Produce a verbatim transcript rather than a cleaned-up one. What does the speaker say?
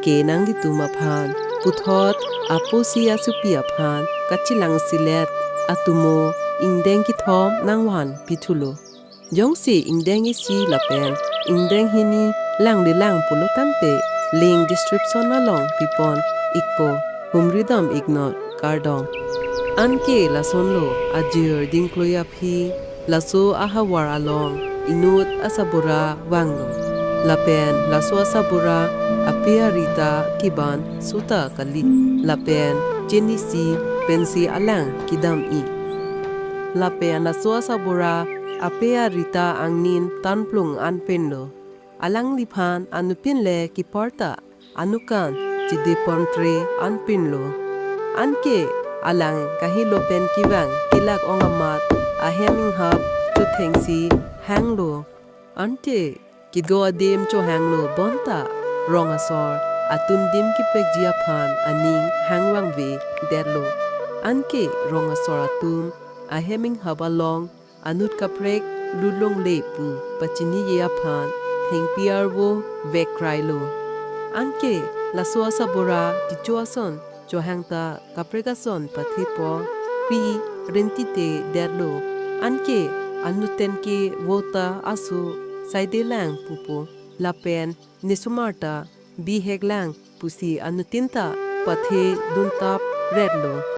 Kenangjitum aphan puthot aposi asopi aphan kachelangselet atomo ingdeng kethom nangvan pithulo. Jongsi ingdeng isi lapen ingdeng hini langlelang pulo tangte link description along pipon ikpo, humridam iknon, kardom. Anke lasonlo ajir dingkloi aphi, laso ahavar along inut asabura vanglo. Lapen laso asabura ape ari ta keban sota kali. Lapen chinisi pensi alang kedam-i. Lapen laso asabura ape ari ta angnin tanplung anpinlo. Alangliphan anuttin le keparta anukan chedepon tre anpinlo. Anke alang kahelo pen kevang kelak ong amat ahem inghap chothengsi hanglo. Ante kedo adim chohanglo bonta rong asor atum dim kepekji aphan aning hangvangvedetlo. Anke rong asor atum ahem inghap along anut kaprek lutlongle pu pachiniji aphan thengpi arvo vekkrailo. Anke laso asabura kecho ason chohang ta kaprek ason pathepo, pi rentite detlo. Anke anuttin ke vota aso saidelang pupo. Lapen nesomar ta biheklang pusi anuttin ta pathe duntap retlo.